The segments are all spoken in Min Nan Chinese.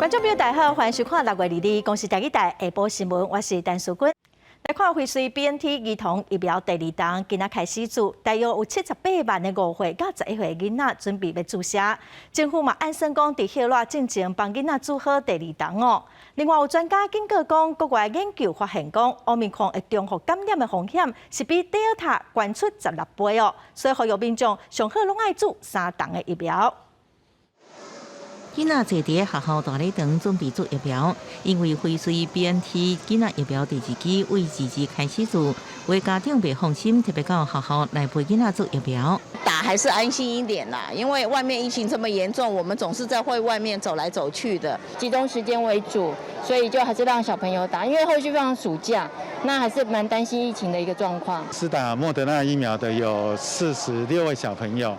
觀眾朋友大家好，歡迎收看六月二二公視台語台下晡新聞，我是陳淑君。來看輝瑞 BNT 兒童疫苗第二筒今仔開始注，大約有78萬个5歲到11歲囡仔準備欲注射。政府嘛按算講，佇暑熱進前幫囡仔注好第二筒哦。另外有專家警告講，國外研究發現講，奧密克戎會重複感染的風險是比德爾塔懸出16倍哦。所以呼籲民眾上好攏愛注三筒的疫苗。囡仔坐佇學校大禮堂準備注疫苗，因為輝瑞 BNT 囡仔疫苗第二劑為二二開始注，有家長袂放心，特別到學校來陪囡仔注疫苗。打還是安心一點啦，因為外面疫情這麼嚴重，我們總是在會外面走來走去的，集中時間為主，所以就還是讓小朋友打，因為後續放暑假，那還是蠻擔心疫情的一個狀況。施打莫德納疫苗的有46位小朋友。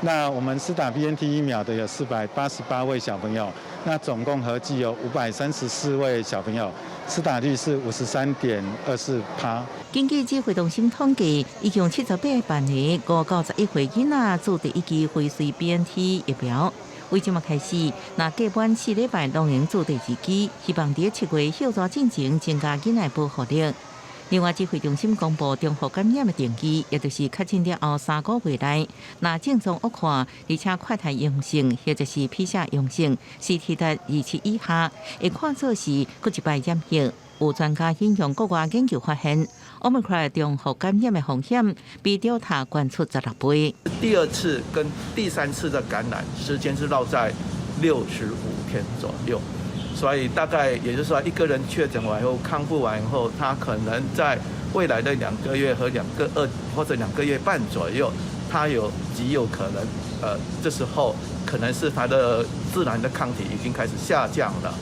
那我們施打 BNT 疫苗的有488位小朋友，那總共合計有534位小朋友，施打率是53.24趴。根據指揮中心統計，已經78萬个5到11歲囡仔注第一劑輝瑞 BNT 疫苗，為這馬開始，若過滿4禮拜攏會用注第二劑，希望佇7月暑熱進前增加囡仔保護力。另外，指揮中心公布重複感染的定義，也就是確診了後3個月內，若症狀惡化，而且快篩陽性或者是 PCR 陽性，CT 值27以下，會看做是閣一擺染疫。有專家引用國外研究發現，奧密克戎重複感染的風險比德爾塔懸出16倍。第二次跟第三次的感染時間是落在65天左右。所以大概也就是說，一個人確診完後康復完以後，他可能在未來的2個月和2個2或者2個月半左右，他有極有可能，這時候可能是他的自然的抗體已經開始下降了。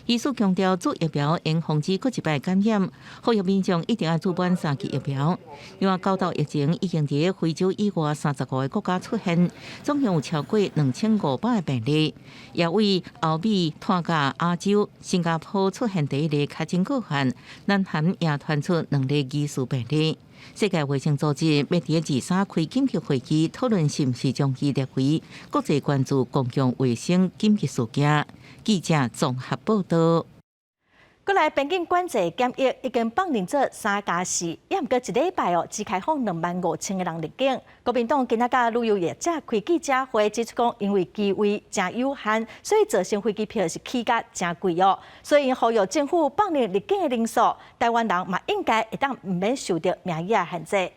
醫師強調，注疫苗會防止閣一擺感染，呼籲民眾一定愛注滿三劑疫苗。另外，猴痘疫情已經佇非洲以外35個國家出現，總共有超過2500個病例，也為歐美拖到亞洲、新加坡出現第一例確診個案，南韓也傳出兩例疑似病例。世界衛生組織欲佇23開緊急會議，討論是毋是將伊列為國際關注公共衛生緊急事件。記者綜合報道。過來邊境管制檢疫已經放任做3加4，猶毋過一禮拜哦，只開放25,000個人入境。國民黨今仔佮旅遊業者開記者會，指出講，因為機位誠有限，所以造成飛機票是起價誠貴哦。所以呼籲政府放任入境的人數，台灣人嘛應該會當毋免受著名額的限制。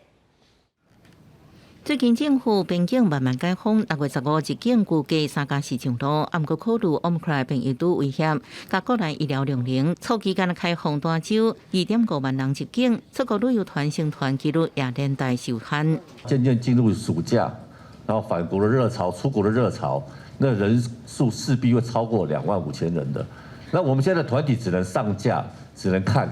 最近政府邊境慢慢解封，6月15入境估計3加4上路，毋過考慮奧密克戎變異株危險，佮國內醫療量能，初期敢若開放單週2.5萬人入境，出國旅遊團成團紀錄也連帶受限。漸漸進入暑假，然後返國的熱潮、出國的熱潮，那人數勢必會超過25,000人的。那我們現在的團體只能上架，只能看，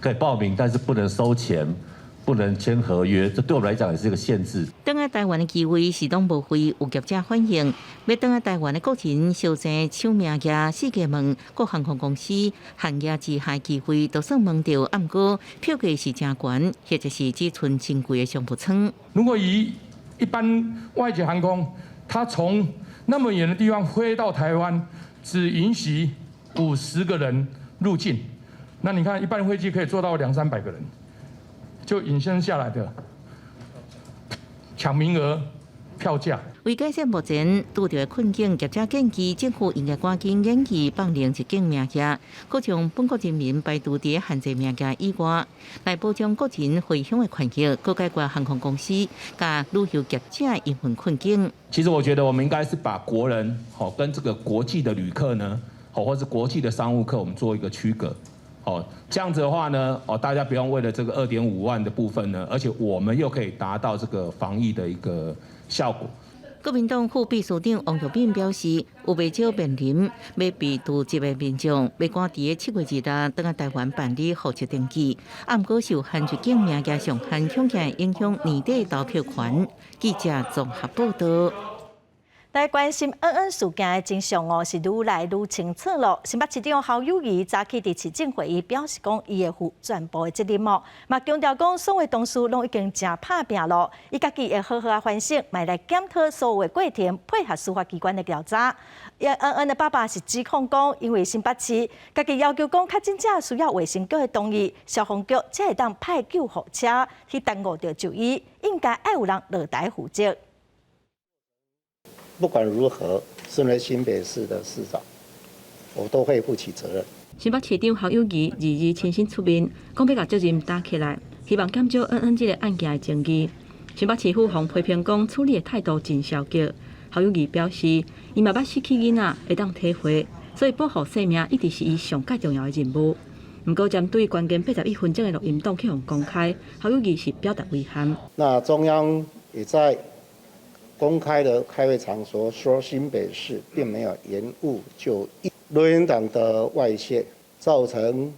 可以報名，但是不能收錢。不能簽合約，這對我們來講也是一個限制。轉來台灣的機位是攏無飛，有業者反映，欲轉來台灣的國人相爭搶名額，四界問各航空公司限額之下機會都算問著，毋過票價是誠懸，或者是只賰真貴的商務艙。如果以一般外籍航空，他從那麼遠的地方飛到台灣，只允許50個人入境，那你看一般飛機可以坐到兩三百個人。就引申下來的搶名額、票價。為解決目前拄著的困境，業者建議政府應該趕緊研議放寬入境名額，閣將本國人民排除佇限制名額以外，來保障國人回鄉的權益，閣解決航空公司佮旅遊業者營運困境。其實我覺得我們應該是把國人吼跟這個國際的旅客呢，吼或是國際的商務客，我們做一個區隔。哦，這樣子的話呢，哦，大家不用為了這個2.5萬的部分呢，而且我們又可以達到這個防疫的一個效果。國民黨副秘書長王玉敏表示，有袂少面臨欲被拒絕的民眾，欲趕佇7月2日轉來台灣辦理戶籍登記，毋過受限入境名額上限，恐驚影響年底投票權。記者綜合報道。來關心恩恩事件的真相哦，是愈來愈清楚咯。新北市長侯友宜早起佇市政會議表示講，伊會負全部的責任哦，嘛強調講，所有同事攏已經誠拍拚咯，伊家己會好好仔反省，嘛來檢討所有的過程，配合司法機關的調查。恩恩的爸爸是指控講，因為新北市家己要求講，確診者需要衛生局的同意，消防局才會當派救護車去耽誤著就醫，應該愛有人落台負責。不管如何，身為新北市的市長，我都會負起責任。新北市長侯友宜二二親身出面，講欲共責任擔起來，希望減少恩恩這個案件的爭議。新北市府予批評講處理的態度真消極。侯友宜表示，伊嘛捌失去囡仔，會當體會，所以保護生命一直是伊上蓋重要的任務。毋過針對關鍵81分鐘的錄音檔去予公開，侯友宜是表達遺憾。那中央也在公開的開會場所說，新北市並沒有延誤就醫，錄音檔的外洩造成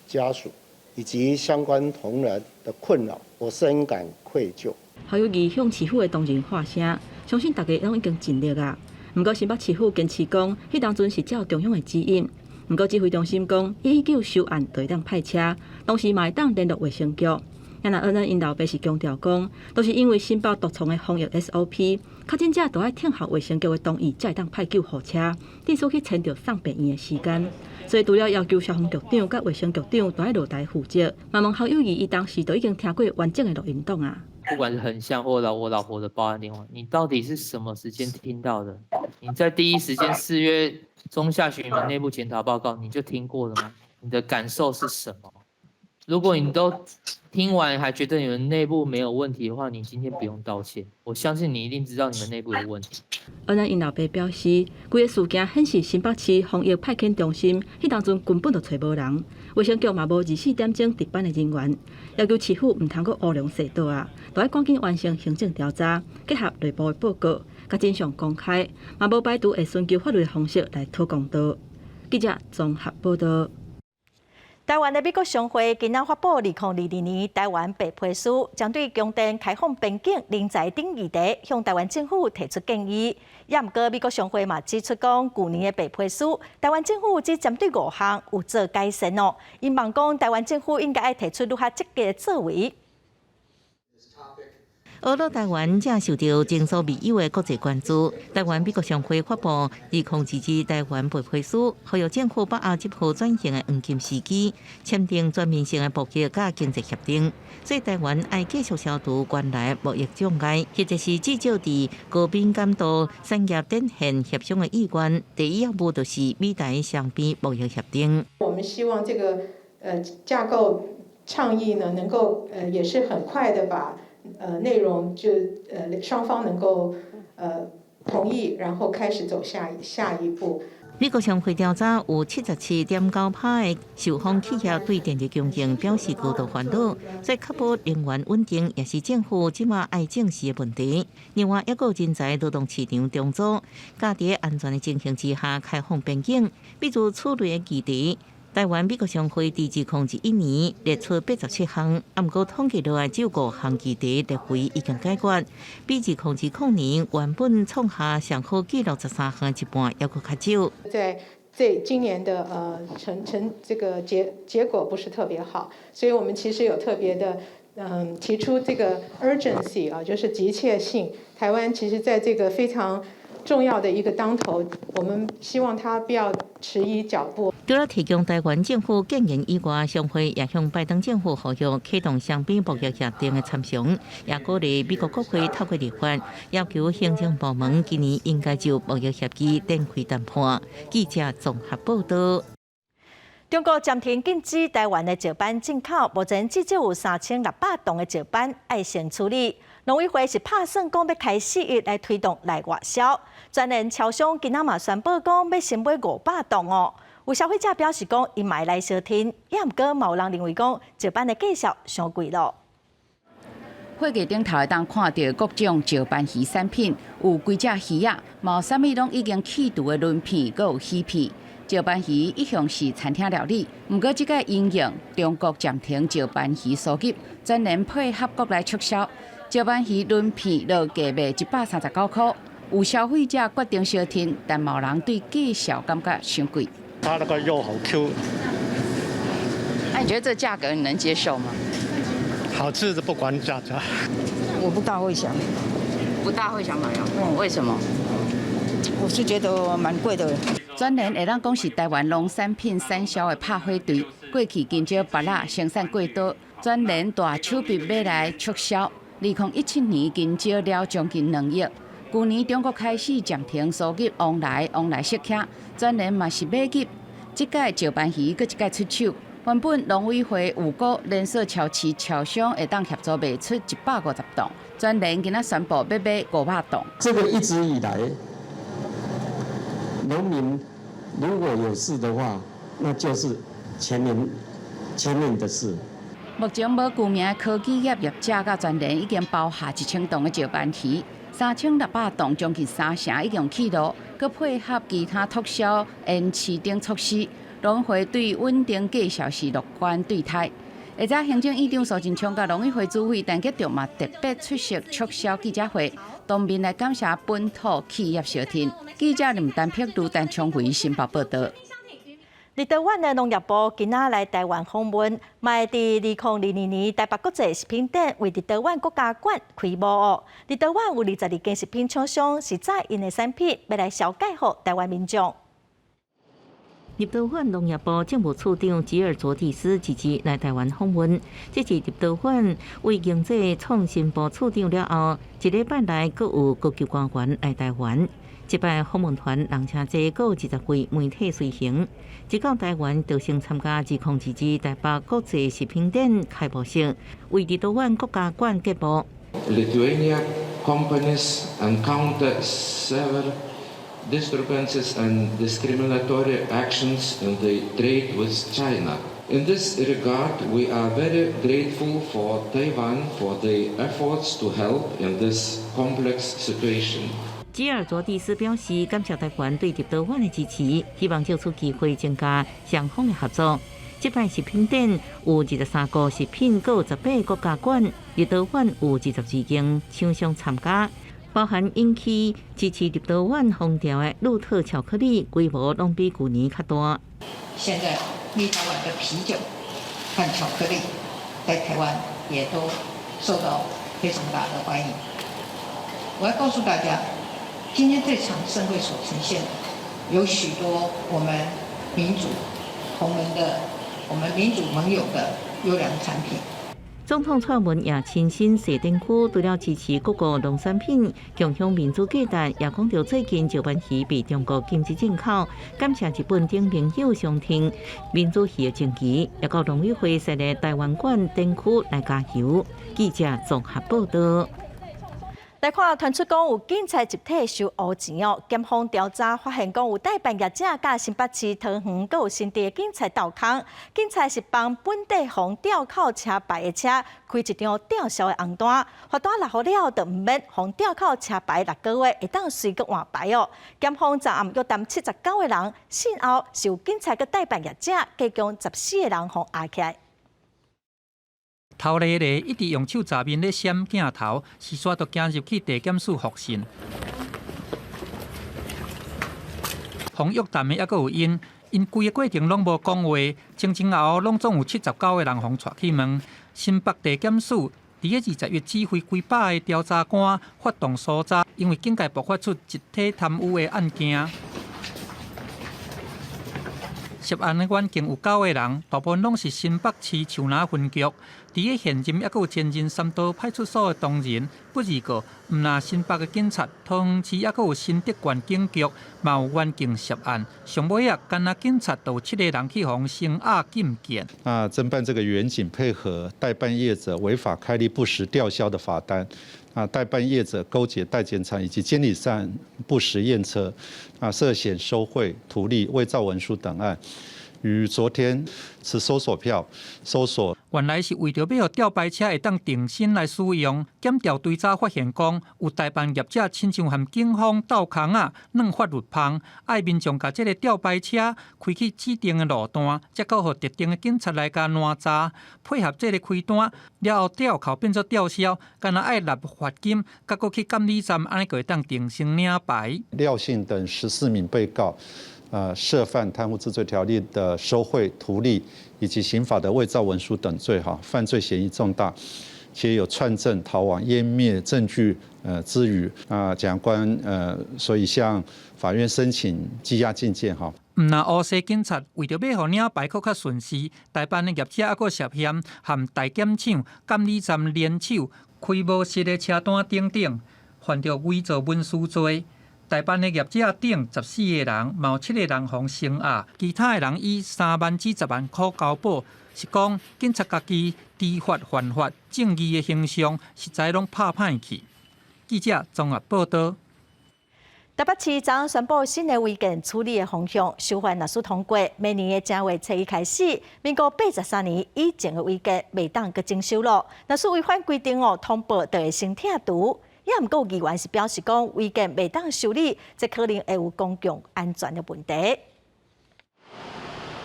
家屬以及相關同仁的困擾，我深感愧疚。侯友宜向市府的同仁發聲，相信大家攏已經盡力啊。毋過新北市府堅持講，彼當陣是照中央的指引。毋過指揮中心講，119收案就會當派車，同時嘛會當聯絡衛生局。啊若恩恩𪜶老爸是強調講，都是因為新北獨創的防疫 SOP，確診者都愛等候衛生局的同意，才會當派救護車，致使去延著送病院的時間。所以除了要求消防局長佮衛生局長都愛落台負責，嘛問侯友宜，伊當時都已經聽過完整的錄音檔啊。不管是橫向或我老婆的報案電話，你到底是什麼時間聽到的？你在第一時間4月中下旬你們內部檢討報告，你就聽過了嗎？你的感受是什麼？如果你都聽完還覺得你們內部沒有問題的話，你今天不用道歉。我相信你一定知道你們內部有問題。恩恩𪜶老爸表示，規个事件顯示新北市防疫派遣中心，彼當陣根本就揣無人，衛生局嘛無24點鐘值班的人員，要求市府毋通閣烏龍踅倒啊，都愛趕緊完成行政調查，結合內部的報告，共真相公開，嘛無排除會尋求法律的方式來討公道。記者綜合報道。台灣的美國商會今仔發布2022年台灣白皮書，針對供電開放邊境人才等議題，向台灣政府提出建議。也毋過美國商會嘛指出講，舊年的白皮書，台灣政府只針對五項有做改善哦。𪜶望講，台灣政府應該愛提出愈較積極的作為。呵咾台灣正受著前所未有的國際關注。台灣美國商會發布2022台灣白皮書，呼籲政府把握這波轉型的黃金時機，簽訂全面性的貿易佮經濟協定。所以台灣愛繼續消除關內貿易障礙，或者是至少佇高敏感度產業展現協商的意願。第一要務就是美台雙邊貿易協定。我們希望這個架構倡議呢，能夠也是很快的把內容就雙方能夠同意，然後開始走下下一步。美國商會調查有77.9%的受訪企業對電力供應表示高度煩惱，所以確保能源穩定也是政府這馬愛正視的問題。另外，抑閣有人才勞動市場重組，佮佇安全的情形之下開放邊境，比如此類的議題。台灣美國商會佇2021年列出87項，毋過統計落來只有五項議題列為已經解決，比2020年原本創下上好紀錄13項一半，猶閣較少。在這今年的成成這個結果不是特別好，所以我們其實有特別的提出這個 urgency 啊，就是急切性。台灣其實在這個非常重要的一個當頭，我們希望他不要遲疑腳步。除了提供台灣政府建言以外，商會也向拜登政府呼籲啟動雙邊貿易協定的參詳，也鼓勵美國國會透過立法要求行政部門今年應該就貿易協議展開談判。記者綜合報道。中國暫停禁止台灣的石斑進口，目前至少有3600噸的石斑愛先處理。農委會是拍算講欲開四億來推動內外銷，全聯超商今仔嘛宣布講欲先買500噸哦。有消費者表示講，𪜶嘛會來相挺，也毋過嘛有人認為講石斑的價數傷貴咯。貨架頂頭會當看著各種石斑魚產品，有規隻魚仔，嘛有啥物攏已經去除的鱗片，閣有魚片。石斑魚一向是餐廳料理，毋過這擺因應中國暫停石斑魚輸入，全聯配合國內促銷。石斑魚鱗片落價賣139塊，有消費者決定相挺，但嘛有人對價數感覺傷貴。它那個肉好 Q。那你覺得這價格你能接受嗎？好吃的不管價錢。我不大會想，不大會想買哦。為什麼？我是覺得蠻貴的。全聯會當講是台灣農產品產銷的拍火隊，過去香蕉、芭樂生產過多，全聯大手筆買來促銷。2017年香蕉了將近2億。舊年中國開始暫停輸入旺來旺來色車，全聯嘛是買入。這屆石斑魚閣一屆出手。原本農委會預估連鎖超市超商會當協助賣出150棟，全聯今仔宣布欲買500棟。這個一直以來，農民如果有事的話，那就是前面前面的事。目前無具名的科技業業者佮全聯已經包下1000棟的石斑魚，3600棟將近三成已經去路，閣配合其他促銷延期等措施。農會對穩定價數是樂觀對待。下早行政院長蘇貞昌佮農委會主委陳吉仲嘛特別出席促銷記者會，當面來感謝本土企業相挺。記者林丹碧、盧丹昌輝新北報道。立陶宛的農業部今仔來台灣訪問，嘛會佇2022年台北國際食品展為立陶宛國家館開幕哦。立陶宛有22間食品廠商是載𪜶的產品，欲來紹介予台灣民眾。立陶宛農業部政務次長吉爾卓蒂斯這次來台灣訪問，這是立陶宛為經濟創新部次長了後，一禮拜內閣有高級官員來台灣。這擺訪問團人誠濟，閣有20位媒體隨行。一到台灣，就先參加2022台北國際食品展開幕式，為立陶宛國家館揭幕。 Lithuania companies encounter several disturbances and discriminatory actions in the trade with China. In this regard, we are very grateful for Taiwan for the efforts to help in this complex situation. 吉爾卓蒂斯表示，感謝台灣對立陶宛的支持，希望藉此機會增加雙方的合作。這擺食品展有23個食品，閣有18個國家館，立陶宛有22間廠商參加，包含引起支持立陶宛風潮的路特巧克力，規模攏比舊年較大。現在立陶宛的啤酒和巧克力在台灣也都受到非常大的歡迎。我要告訴大家，今天這場盛會所呈現的，有許多我們民主同盟的、我們民主盟友的優良產品。總統蔡英文也親身踅展區，除了支持各國農產品共享民主價值，也講著最近石斑魚被中國禁止進口，感謝日本等盟友相挺民主魚的情誼，也到農委會設立台灣館展區來加油。記者綜合報道。來看，傳出講有警察集體收烏錢哦，檢方調查發現講有代辦業者佮新北市桃園閣有新竹的警察鬥空，警察是幫本地予吊扣車牌的車開一張吊銷的紅單，罰單落予了後，就毋免予吊扣車牌6個月會當隨閣換牌哦。檢方昨暗約談79個人，訊後是有警察佮代辦業者，加共14個人予押起來。頭咧咧一直用手閘面咧閃鏡頭，事煞就行入去地檢署複訊。予約談的猶閣有𪜶，𪜶規个過程攏無講話，前前後後攏總有79個人予帶去問。新北地檢署佇咧20月指揮幾百个調查官發動搜查，因為警界爆發出集體貪污的案件。涉案的員警有九個人，大部分攏是新北市樹林分局。佇咧現任猶閣有前任三都派出所的同仁，不二個，毋但新北的警察，桃園市猶閣有新竹縣警局，嘛有員警涉案。上尾仔，干焦警察就有七個人去予聲押禁見。那偵辦這個員警配合代辦業者違法開立不實吊銷的罰單，啊，代辦業者勾結代檢廠以及監理站不實驗車，啊，涉嫌收賄圖利、偽造文書等案。於昨天持搜索票搜索。原來是為著欲予吊牌車會當重新來使用，檢調追查發現講，有代辦業者親像和警方鬥空仔、弄法律芳，愛民眾共這个吊牌車開去指定的路段，才閣予特定的警察來共攔查，配合這个開單了後，吊扣變做吊銷，干焦愛納罰金，閣閣去監理站，按呢就會當重新領牌。廖姓等14名被告，涉犯貪污治罪條例的收賄圖利以及刑法的偽造文書等罪，哈，犯罪嫌疑重大，且有串證逃亡、湮滅證據，之虞。啊，檢察官，所以向法院申請羈押禁見，哈。毋但烏西警察為著欲予領牌閣較順勢，代辦的業者猶閣涉嫌和大檢廠、監理站聯手開無實的車單等等，犯著偽造文書罪。代辦的業者等14個人，嘛有7個人予聲押，其他的人以3萬至10萬箍交保。是講警察家己知法犯法，正義的形象實在攏拍歹去。記者綜合報導。台北市昨宣布新的違建處理的方向，修法若是通過，明年的正月初一開始，民國83年以前的違建袂當閣整修囉。若是違反規定哦，通報就會先拆除。也毋過議員是表示講，違建袂當修理，這可能會有公共安全的問題。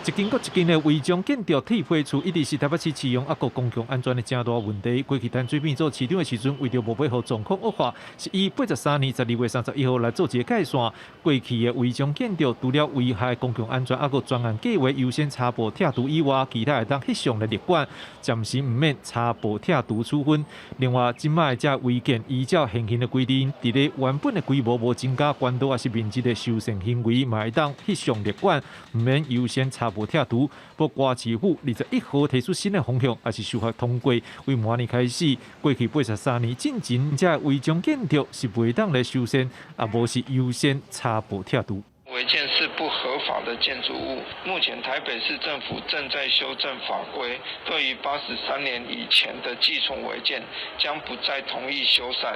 一間閣一間的違章建築鐵皮厝，一直是台北市市容抑閣公共安全的誠大問題。過去陳水扁做市長的時陣，為著無欲予狀況惡化，是以83年12月31號來做一個界線。過去的違章建築，除了危害公共安全，抑閣專案計劃優先查報拆除以外，其他會當彼項來列管，暫時毋免查報拆除處分。另外，這擺這違建依照現行的規定，佇咧原本的規模無增加懸度抑是面積的修繕行為，嘛會當彼項列管，毋免優先查報拆除。不過市府21號提出新的方向，也是修法通過，為明年開始，過去83年進前這違章建築是袂當來修繕，抑無是優先查報拆除。違建是不合法的建築物。目前台北市政府正在修正法規，對於83年以前的既存違建，將不再同意修繕。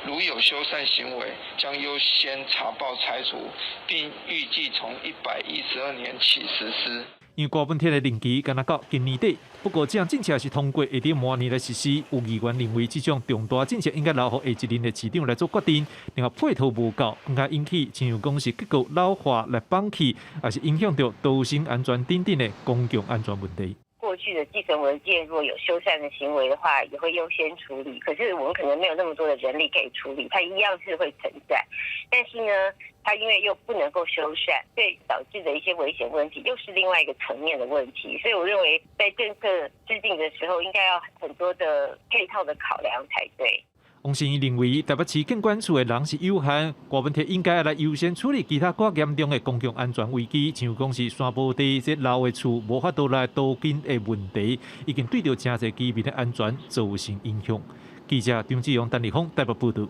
如有修繕行為，將優先查報拆除，並預計從112年起實施。因為柯文哲的任期干焦到今年底，不過這項政策是通過，會佇明年來實施。有議員認為，這種重大政策應該留予下一任的市長來做決定，另外配套無夠，更加引起親像講是結構老化來放棄，抑是影響著逃生安全等等的公共安全問題。過去的既存違建，如果有修繕的行為的話，也會優先處理。可是我們可能沒有那麼多的人力可以處理，它一樣是會存在。但是呢，它因為又不能夠修繕，所以導致的一些危險問題，又是另外一個層面的問題。所以我認為，在政策制定的時候，應該要很多的配套的考量才對。王信義認為，台北市建管處的人是有限，柯文哲應該來優先處理其他較嚴重的公共安全危機，像講是山坡地這老的厝無法度來都更的問題，已經對著誠濟居民的安全造成影響。記者張志勇、陳立峰台北報導。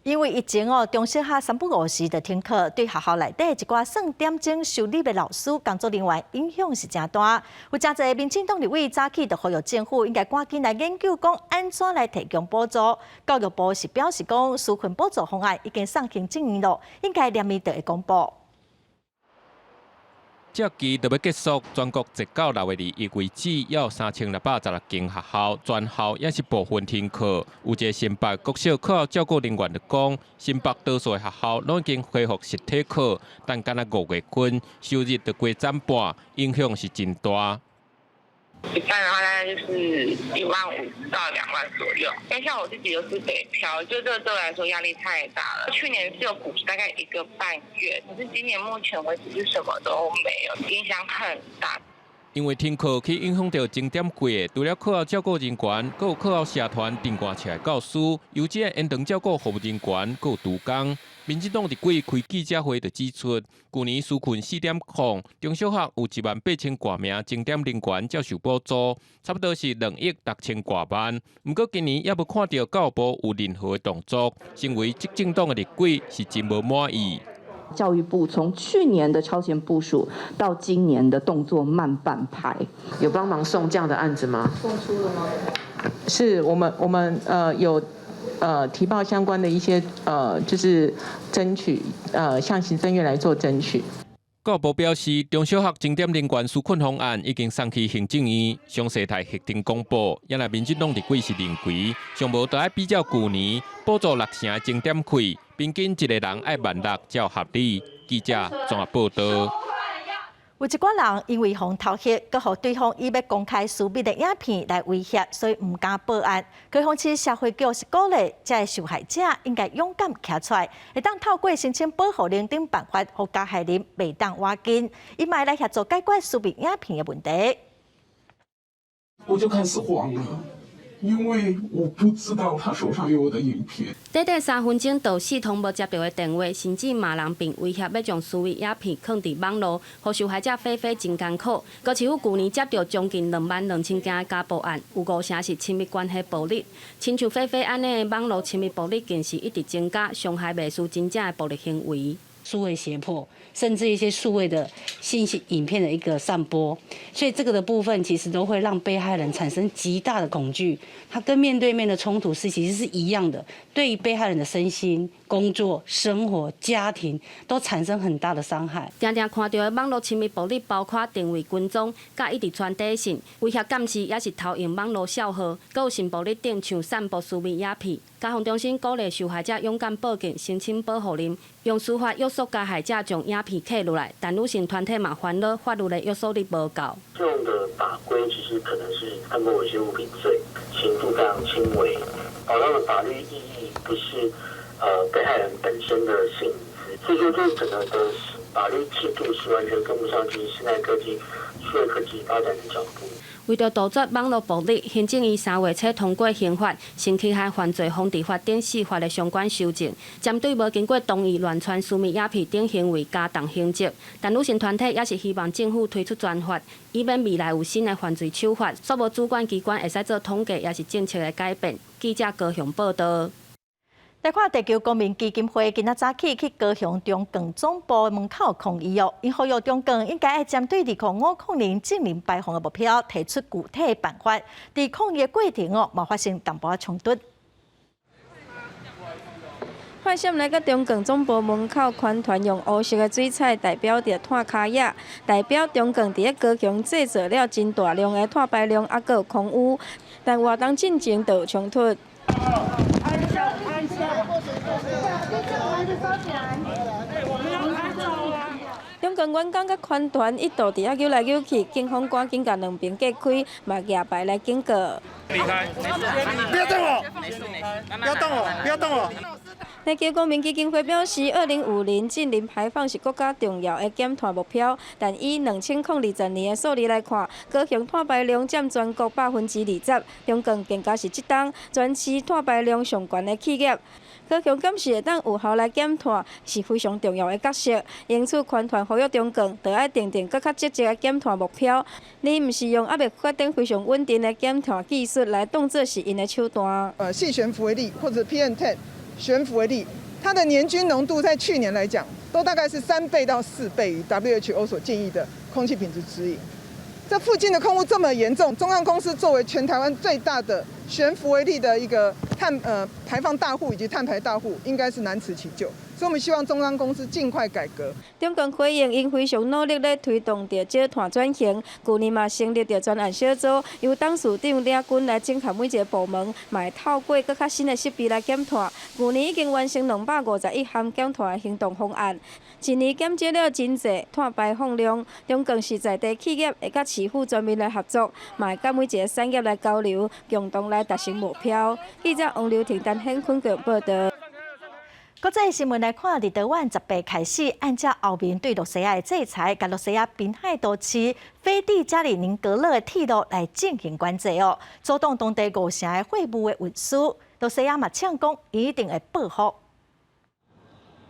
因為疫情哦，中小學三不五時就停課，對學校內底一寡算點鐘收入的老師、工作人員影響是誠大。有誠濟民進黨立委早起就呼籲政府應該趕緊來研究講按怎來提供補助。教育部是表示講，紓困補助方案已經送行政院咯，應該連日就會公布。這期就欲結束，全國截到6月21為止，有3616間學校，全校抑是部分停課。有一个新北國小課後照顧人員就講，新北多數的學校攏已經恢復實體課，但干焦5月份收入就加減半，影響是真大。一般的話，大概就是1.5萬到2萬左右。但像我自己又是北漂，就這個對我來說壓力太大了。去年是有補大概1個半月，可是今年目前為止是什麼都沒有，影響很大。因為停課去影響著鐘點貴的，除了課後照顧人員，閣有課後社團登趕車的教師、優質的延長照顧服務人員，閣有督工。民進黨立委開記者會就指出，舊年紓困4.0，中小學有1萬8千外名鐘點人員接受補助，差不多是2億6千外萬。毋過今年猶無看著教育部有任何的動作，身為執政黨的立委是真無滿意。教育部從去年的超前部署到今年的動作慢半拍，有幫忙送這樣的案子嗎？送出了嗎？是我們有提報相關的一些就是爭取向行政院來做爭取。教育部表示，中小學鐘點人員紓困方案已經送去行政院，詳細待核定公布。也若民進黨立委是認為，上無著愛比照舊年補助六成的鐘點費，平均一個人愛16,000才有合理。記者綜合報道。有一寡人因為予偷翕，閣予對方以欲公開私密的影片來威脅，所以毋敢報案。高雄市社會局是鼓勵這个受害者應該勇敢徛出來，會當透過申請保護令等辦法，予加害人袂當倚近，伊嘛會來協助解決私密影片的問題。我就開始慌了。因為我不知道他手上有我的影片。短短3分鐘，就四通無接著的電話，甚至罵人並威脅欲將私密影片囥佇網路，予受害者菲菲真艱苦。高市府舊年接著將近22,000件的家暴案，有五成是親密關係暴力。親像菲菲按呢的網路親密暴力近時一直增加，傷害袂輸真正的暴力行為。數位脅迫，甚至一些數位的信息、影片的一個散播，所以這個的部分其實都會讓被害人產生極大的恐懼。他跟面對面的衝突是其實是一樣的，對於被害人的身心、工作、生活、家庭都產生很大的傷害。常常看著的網路親密暴力，包括定位跟蹤、佮一直傳短信、威脅監視，抑是偷用網路帳號，閣有性暴力等，像散播私密影片。家防中心鼓勵受害者勇敢報警，申請保護令，用司法約束加害者將影片記落來。但女性團體嘛煩惱法律的約束力無夠。這樣的法規其實可能是販播猥褻物品罪，刑度非常輕微，保障的法律意義不是被害人本身的性隱私，所以說這整個的法律制度是完全跟不上，就是現在科技、數位科技發展的腳步。為著杜絕網路暴力，行政院3月初通過刑法、性侵害犯罪防治法等四法的相關修正，針對無經過同意亂傳私密影片等行為加重刑責。但女性團體也是希望政府推出專法，以免未來有新的犯罪手法，煞無主管機關會使做統計，抑是政策的改變。記者高雄報道。來看地球公民基金會今仔早起去高雄中鋼總部門口抗議哦，𪜶呼籲中鋼應該愛針對2050年淨零排放的目標提出具體的辦法。佇抗議的過程哦，嘛發生淡薄仔衝突。發現來到中鋼總部門口，環團用烏色的水彩代表著炭跤仔，代表中鋼佇咧高雄製造了真大量的碳排量，猶閣有空污，但活動進前就有衝突。中鋼員工佮環團一度佇遐扭來扭去，警方趕緊共兩邊隔開，嘛舉牌來警告。離開！不要動我！不要動我！不要動我！地球公民基金會表示，2050淨零排放是國家重要的減碳目標，但以2020年的數字來看，高雄碳排量佔全國20%，中鋼更加是這冬全市碳排量上懸的企業。高雄敢是會當有效來減碳，是非常重要的角色。因此，環團呼籲中鋼，著愛訂定閣較積極的減碳目標，而毋是用猶未確定非常穩定的減碳技術來當做是𪜶的手段。細懸浮微粒或者 PM10 懸浮微粒，它的年均濃度在去年來講，都大概是3倍到4倍於 WHO 所建議的空氣品質指引。這附近的空污這麼嚴重，中鋼公司作為全台灣最大的懸浮微粒的一個碳排放大戶以及碳排大戶，應該是難辭其咎。所以，我們希望中鋼公司盡快改革。中鋼回應，𪜶非常努力咧推動著少碳轉型。舊年嘛成立著專案小組，由董事長領軍來整合每一個部門，嘛會透過閣較新的設備來減碳。舊年已經完成251項減碳的行動方案，一年減少了真濟碳排放量。中鋼是在地企業會佮市府全面來合作，嘛會佮每一個產業來交流，共同來達成目標。記者王劉婷、陳顯坤報道。國際新聞來看，立陶宛18開始按照歐盟對羅西亞的制裁，共羅西亞濱海都市飛抵加里寧格勒的鐵路來進行管制哦，阻擋當地五成的貨物的運輸。羅西亞嘛嗆講一定會報復。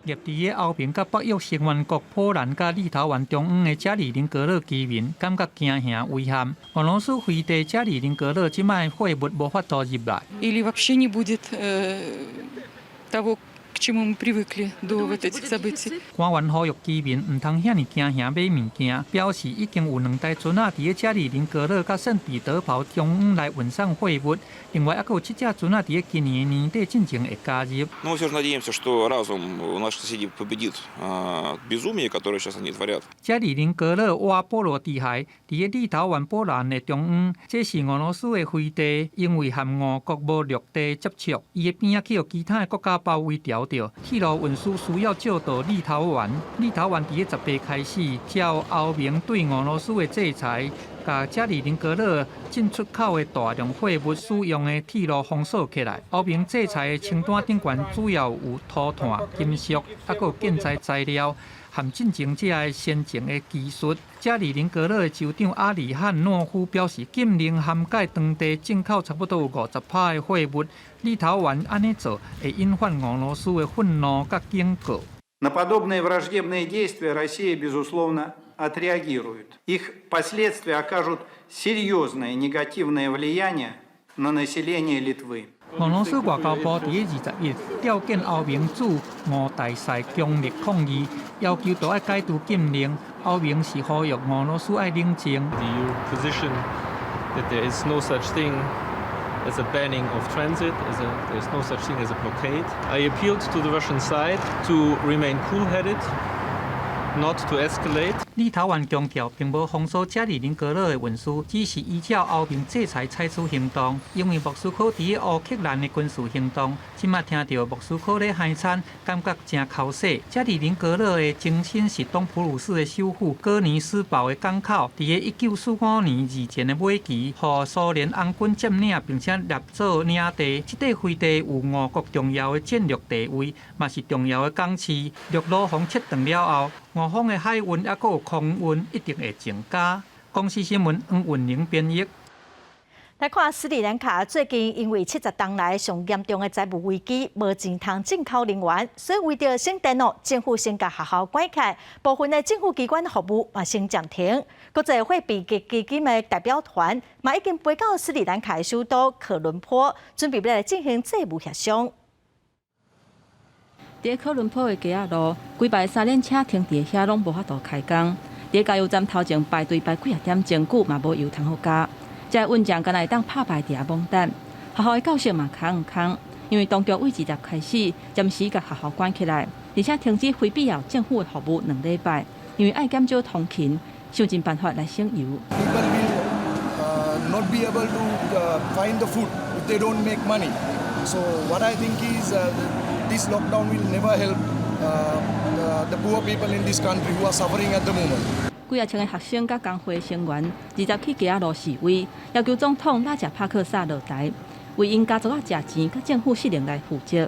夾佇个歐盟佮北約成員國波蘭佮立陶宛中央的加里寧格勒居民感覺驚嚇危險。俄羅斯飛抵加里寧格勒，這擺貨物無法度入來。 Или вообще не будет того, к чему мы привыкли до вот этих событий. 官員呼籲居民毋通遐爾驚嚇買物件，表示已經有兩台船仔佇咧加里寧格勒佮聖彼得堡中央來運送貨物，另外猶閣有七隻船仔佇咧今年年底進前會加入。 Но мы все же надеемся, что разум наших соседей победит безумие, которое сейчас они творят. 加里寧格勒倚波羅的海，佇咧立陶宛波蘭的中央，這是俄羅斯的飛地，因為和俄國無陸地接觸，伊的邊仔去予其他的國家包圍牢著。鐵路運輸需要借道立陶宛，立陶宛佇咧10月開始，照歐盟對俄羅斯的制裁，共加里寧格勒進出口的大量貨物使用的鐵路封鎖起來。歐盟制裁的清單頂懸主要有塗炭、金屬，猶閣有建材材料和進前這个先進的技術。加里寧格勒的州長阿里漢諾夫表示，禁令涵蓋當地進口差不多有50%的貨物。立陶宛按呢做，會引發俄羅斯的憤怒佮警告。 На подобные враждебные действия Россия, безусловно, отреагирует. Их последствия окажут серьезное негативное влияние на население Литвы. 俄羅斯外交部佇咧21吊見歐盟駐俄大使，強烈抗議，要求著愛解除禁令。歐盟是呼籲俄羅斯愛冷靜。 The EU position that there is no such thing as a banning of transit, there's no such thing as a blockade. I appealed to the Russian side to remain cool-headed, not to escalate. 立陶宛強調，並無封鎖加里寧格勒的運輸，只是依照歐盟制裁採取行動。因為莫斯科佇咧烏克蘭的軍事行動，這馬聽著莫斯科咧害慘，感覺誠剾洗。加里寧格勒的前身是東普魯士的首府哥尼斯堡的港口，佇咧1945年二戰的尾期，予蘇聯紅軍佔領，並且納做領地。這塊飛地有俄國重要的戰略地位，嘛是重要的港市。陸路防切斷了後，俄方的海運猶閣有空運一定會增加。公視新聞黃雲玲編譯。來看斯里蘭卡最近因為70冬來上嚴重的債務危機，無錢通進口能源，所以為著省電哦，政府先共學校關起來，部分的政府機關服務嘛先暫停。國際貨幣基金的代表團嘛已經飛到斯里蘭卡的首都科倫坡，準備欲來進行債務協商。佇科倫坡的街仔路，規排三輪車停佇遐，攏無法度開工。佇加油站頭前排隊排幾仔點鐘久，嘛無油通好加。這個運將敢若會當拍敗佇遐懵等。學校的教室嘛空空，因為當局對20日開始暫時共學校關起來，而且停止非必要政府的服務2禮拜，因為愛減少通勤，想盡辦法來省油。 People will not be able to find the food if they don't make money. So what I think is this lockdown will never help the poor people in this country who are suffering at the moment. 幾仔千个學生佮工會成員20去街仔路示威，要求總統拉賈帕克薩落台，為𪜶家族仔食錢佮政府失能來負責。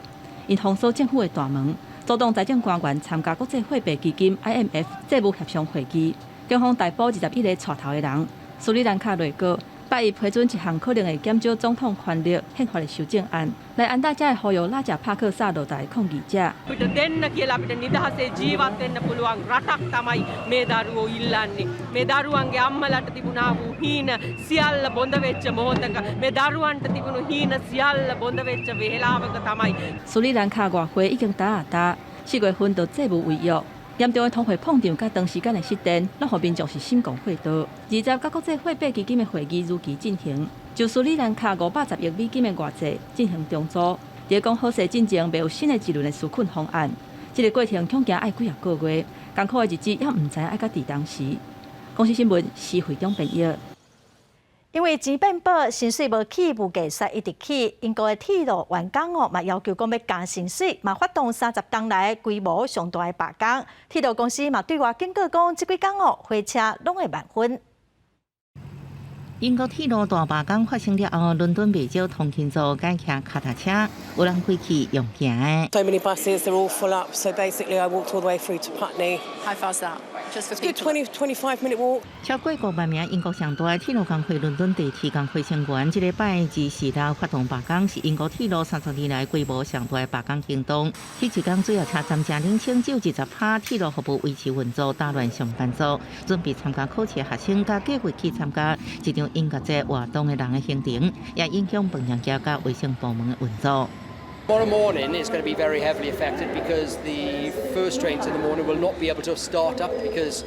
𪜶封鎖政府的大門，阻擋財政官員參加國際貨幣基金 IMF 債務協商會議，警方逮捕21個帶頭的人。斯里蘭卡內閣拜一批准一項可能會減少總統權力憲法的修正案，來安達遮呼籲拉賈帕克薩落台抗議者。 අපිට දෙන්න කියලා අපිට නිදහසේ ජීවත් වෙන්න පුළුවන් රටක් තමයි මේ දරුවෝ ඉල්ලන්නේ. මේ දරුවන්ගේ අම්මලාට තිබුණා වූ හීන සියල්ල බොඳ වෙච්ච මොහොතක මේ දරුවන්ට තිබුණු හීන සියල්ල බොඳ වෙච්ච වෙලාවක තමයි 斯里蘭卡外匯已經焦焦焦，4月份就債務違約，嚴重的通貨膨脹佮長時間的失電，攏予民眾是心狂火著。20佮國際貨幣基金的會議如期進行，就斯里蘭卡510億美金的外債進行重組。佇講好勢進前，未有新的一輪的紓困方案。這个過程恐驚愛幾仔個月，艱苦的日子猶毋知愛到佇當時。公視新聞施惠中編譯。因為錢變薄，薪水無起，物價煞一直起。英國的鐵路員工哦，嘛要求講欲加薪水，嘛發動30冬來規模上大的罷工。鐵路公司嘛對外警告講，這幾工哦，火車攏會慢分。英國鐵路大罷工發生了後，倫敦袂少通勤族改騎跤踏車，有人規氣用行的。 So many buses, they're all full up. So basically, I walked all the way through to Putney. How far's that? Just for It's a good 20, 25 minute walk. 超過5萬名英國上大鐵路工會倫敦地鐵工會成員，這禮拜24日發動罷工，是英國鐵路30年來規模上大罷工行動。這一工主要車站誠冷清，只有20%鐵路服務維持運作，打亂上班族準備參加考試學生，佮計劃去參加這場音樂節活動的人的行程，也影響飯店業佮衛生部門的運作。Tomorrow morning is going to be very heavily affected because the first trains in the morning will not be able to start up because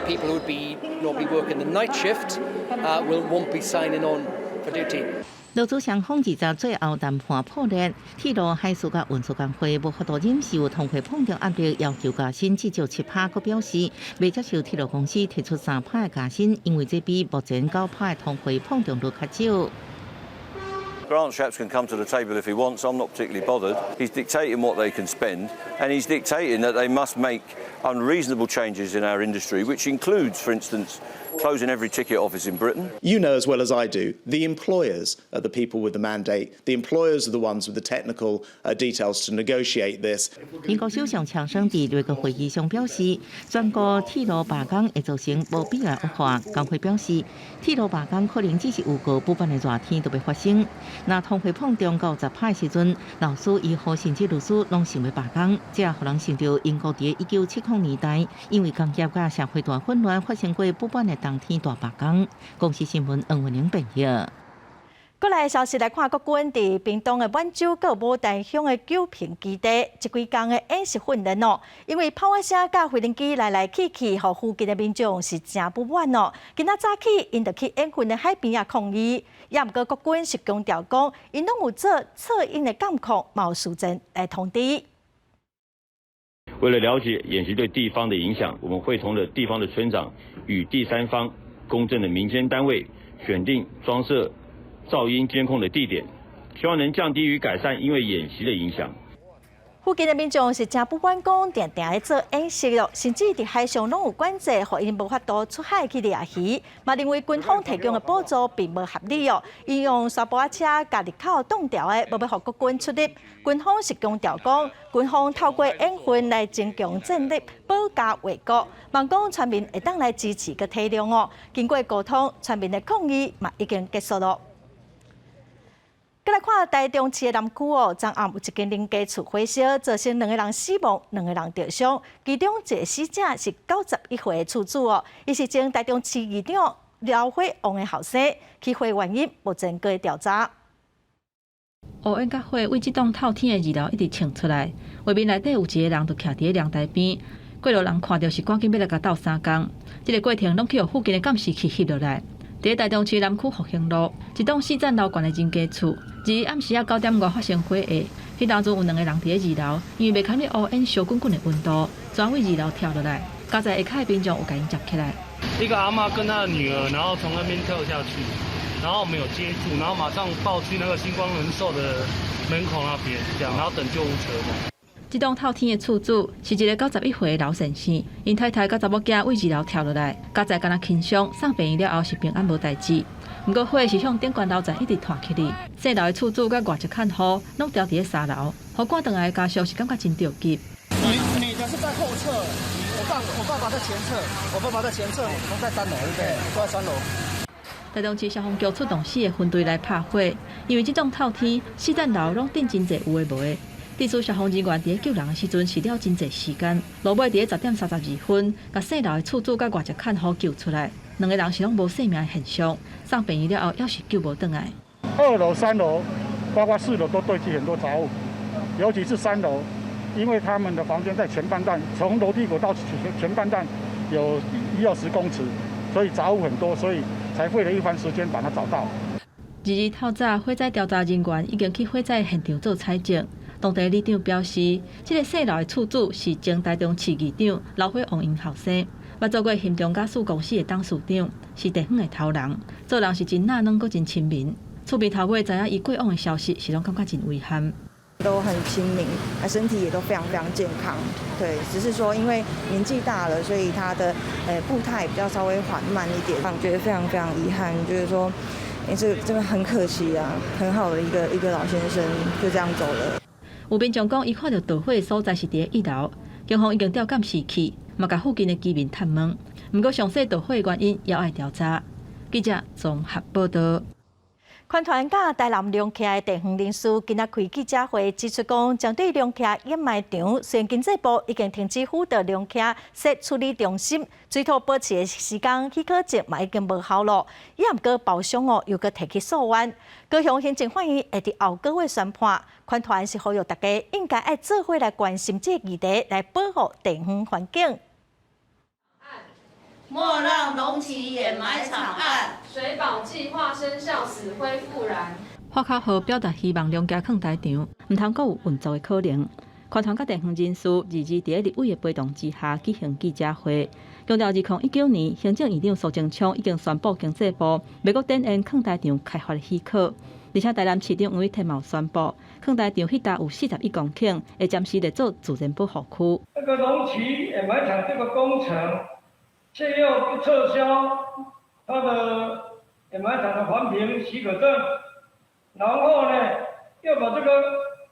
people who would be normally working the night shift won't be signing on for duty. 勞資雙方20最後談判破裂，鐵路海事佮運輸工會無法度忍受通貨膨脹壓力，要求加薪至少7%，閣表示袂接受鐵路公司提出3%的加薪，因為這比目前9%的通貨膨脹率較少。 Grant Shapps can come to the table if he wants. I'm not particularly bothered. He's dictating what they can spend, and he's dictating that they must make unreasonable changes in our industry, which includes, for instance, closing every ticket office in Britain. You know as well as I do, the employers are the people with the mandate. The employers are the ones with the technical details to negotiate this. 英國首相強生佇內閣會議上表示，全國鐵路罷工會造成無必要惡化。工會表示，鐵路罷工可能只是預告，不管的熱天都欲發生。若通貨膨脹到10%時陣，老師、醫護甚至律師攏想欲罷工，這予人想著英國佇1970年代，因為工業佮社會大混亂發生過不滿的冬天大罷工。公視新聞黃文玲編譯。過來消息來看，國軍佇屏東的滿洲佮牡丹鄉的九坪基地，這幾工的演習訓練哦，因為炮火聲佮飛行機來來去去，予附近的民眾是誠不滿哦。今仔早起，𪜶就去演訓的海邊仔抗議，也毋過國軍是強調講，𪜶攏有做策應的監控，嘛有事前來通知。為了了解演習對地方的影響，我們會同了地方的村長與第三方公正的民間單位，選定裝設噪音監控的地點，希望能降低與改善因為演習的影響。附近的民眾是誠不滿，講定定咧做演習咯，甚至佇海上攏有管制，予𪜶無法度出海去掠魚。嘛認為軍方提供的補助並無合理哦，𪜶用沙埔仔車共入口擋牢的，無欲予國軍出入。軍方是強調講，軍方透過演訓來增強戰力，保家衛國。望講村民會當來支持佮體諒哦。經過溝通，村民的抗議嘛已經結束咯。閣來看台中市的南區哦，昨暗有一間人家厝火燒，造成兩个人死亡，兩个人著傷。其中一个死者是91歲的厝主哦，伊是前台中市議長劉火旺的後生，起火原因目前閣調查。烏煙佮火對這棟透天的二樓一直衝出來，畫面內底有一个人就徛佇咧涼台邊，過路人看著是趕緊欲來共鬥相共。這个過程攏去予附近的監視器翕落來。佇台中市南區復興路，一棟四層樓懸的人家厝，二暗時仔9點外發生火災。彼當陣有兩个人佇咧二樓，因為袂堪得烏煙燒滾滾的溫度，轉對二樓跳落來，佳哉下跤的民眾有共𪜶接起來。一個阿嬤跟她的女兒，然後從那邊跳下去，然後沒有接住，然後馬上抱去那個新光人壽的門口那邊，這樣，然後等救護車。這棟透天的厝主是一个91歲的老先生，𪜶太太佮查某囝對二樓跳落來，佳哉敢若輕傷，送病院了後是平安無代誌。毋過火是向頂懸樓層一直拖起去，細樓的厝主佮外籍看護攏牢佇咧三樓，予趕轉來的家屬是感覺真著急。女的是在後側，我爸爸在前側，我爸爸在前側，我們在三樓，對不對？都在三樓。台中市消防局出動四个分隊來拍火，因為這棟透天四層樓攏頂真濟有的無的。地區消防人員佇咧救人的時陣是了真濟時間，落尾佇咧10點32分，共細樓的厝主佮外籍看護救出來，兩个人是攏無性命的現象，送病院了後，猶是救無轉來。二樓、三樓，包括四樓都堆積很多雜物，尤其是三樓，因為他們的房間在前半段，從樓梯口到前半段有一二十公尺，所以雜物很多，所以才費了一番時間把它找到。二日透早，火災調查人員已經去火災現場做採證。當地里長表示，這个細樓的厝主是前台中市議長劉火旺𪜶後生，捌做過興中瓦斯公司的董事長，是地方的頭人，做人是真赧軟，閣真親民。厝邊頭尾知影伊過往的消息，是攏感覺真遺憾。都很親民，身體也都非常非常健康。對，只是說因為年紀大了，所以他的步態比較稍微緩慢一點，覺得非常非常遺憾，就是說，這個很可惜啊，很好的一個老先生就這樣走了。有民眾講，伊看著著火的所在是佇咧一樓，警方已經調監視器，嘛共附近的居民探問。毋過詳細著火的原因猶愛調查。記者綜合報導。環團佮台南龍徛的地方人士今仔開記者會指出講，針對龍徛掩埋場，雖然經濟部已經停止輔導龍徛設處理中心，水土保持的施工許可證嘛已經無效咯，也毋過包商哦又閣提起訴願，高雄行政法院會佇後個月宣判。環團是呼籲大家應該愛做伙來關心這個議題，來保護地方環境。莫讓龍崎掩埋場案，水保計劃生效，死灰復燃。發口號表達希望龍徛礦台場毋通閣有運作的可能。環團佮地方人士二二佇咧立委的陪同之下舉行記者會，強調2019年行政院長蘇貞昌已經宣布經濟部袂閣展延礦台場開發的許可，而且台南市長黃偉哲嘛有宣布，礦台場彼搭有41公頃，會暫時列做自然保護區。這個龍崎掩埋場這個工程，卻又不撤銷他的掩埋場的環評許可證，然後呢，又把這個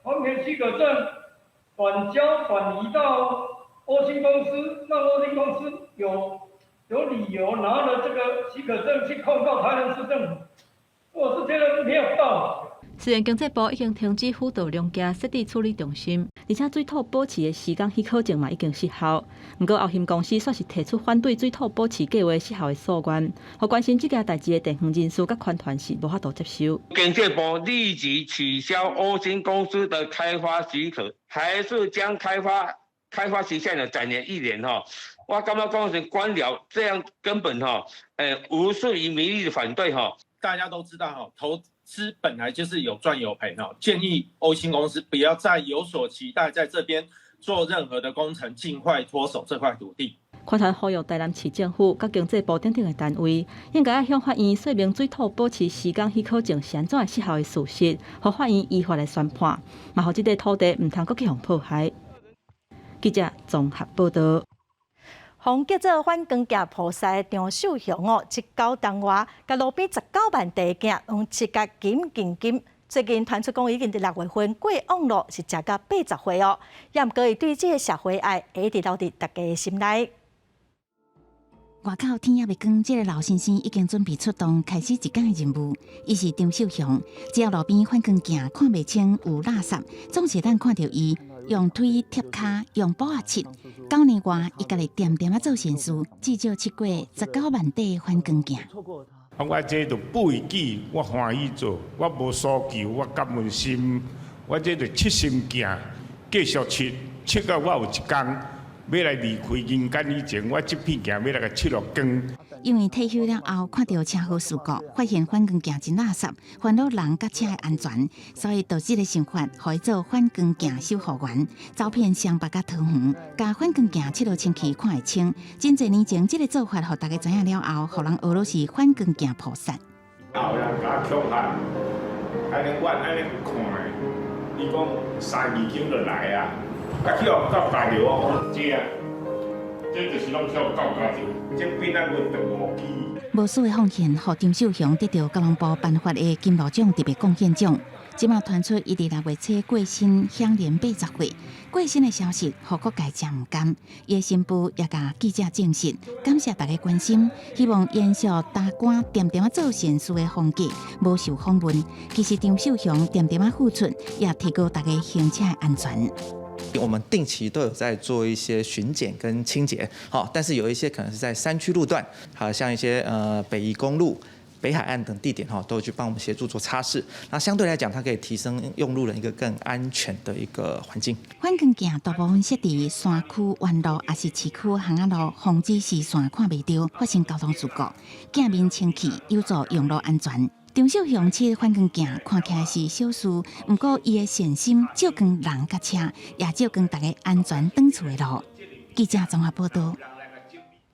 環評許可證轉交轉移到歐新公司，讓歐新公司有理由拿了這個許可證去控告台南市政府，我是覺得沒有道理。雖然經濟部已經停止輔導龍徛設置處理中心，而且水土保持的施工許可證嘛已經失效。毋過歐興公司煞是提出反對水土保持計劃失效的訴願，予關心這件代誌的地方人士佮環團是無法度接受。經濟部立即取消歐興公司的開發許可，還是將開發期限呢展延一年？哈，我感覺講是官僚這樣根本哈，無視於民意的反對哈。大家都知道哈，投資本來就是有賺有賠哈，建議歐興公司不要再有所期待，在這邊做任何的工程，盡快脫手這塊土地。環團呼籲台南市政府、佮經濟部等等的單位，應該向法院說明水土保持施工許可證是按怎失效的事實，予法院依法來宣判，嘛予這塊土地毋通閣去予破壞。記者綜合報道。予叫做反光鏡菩薩張秀雄哦，這九冬外，共路邊19萬塊鏡攏漆共金金金。最近傳出講已經佇6月份過往咯，是食到80歲哦。也毋過伊對這个社會愛，會一直留佇大家的心內。外口天猶未光，這个老先生已經準備出動，開始一工的任務。伊是張秀雄，只要路邊反光鏡看袂清有垃圾，總是會當看著伊用腿貼跤，用布仔拭。9年外，伊家己恬恬仔做善事，至少拭過19萬塊反光鏡。我這就背記，我歡喜做，我無訴求，我感恩心，我這就拭心鏡，繼續拭，拭到我有一工欲來離開人間以前，我這片鏡欲來共拭予光。因為退休了後，看著車禍事故，發現反光鏡真垃圾，煩惱人佮車的安全，所以就這个想法，予伊做反光鏡守護員，走遍雙北佮桃園，共反光鏡拭予清氣看會清。真濟年前，這个做法，予大家知影了後，予人學囉是反光鏡菩薩。有人共我恐嚇，按呢我按呢看的，伊講三字經就來啊，啊去予告家著我講這啊，這就是攏去予告家著，這變咱個斷五支。無私的奉獻，予張秀雄得著交通部頒發的金路獎特別貢獻獎。這馬傳出伊佇6月初過身，享年80歲。過身的消息，予各界誠毋甘。伊的新婦也共記者證實，感謝大家關心，希望延續達官恬恬仔做善事的風格，無受訪問。其實張秀雄恬恬仔付出，也提高大家行車的安全。我們定期都有在做一些巡檢跟清潔，好，但是有一些可能是在山區路段，好像一些北宜公路、北海岸等地點哈，都有去幫我們協助做擦拭。那相對來講，它可以提升用路人一個更安全的一個環境。反光鏡大部分設佇山區彎路，抑是市區巷仔路，防止視線看袂著，發生交通事故。鏡面清氣，有助用路安全。張秀雄拭反光鏡看起來是小事，毋過伊的善心照光人佮車，也照光大家安全轉厝的路。記者綜合報道。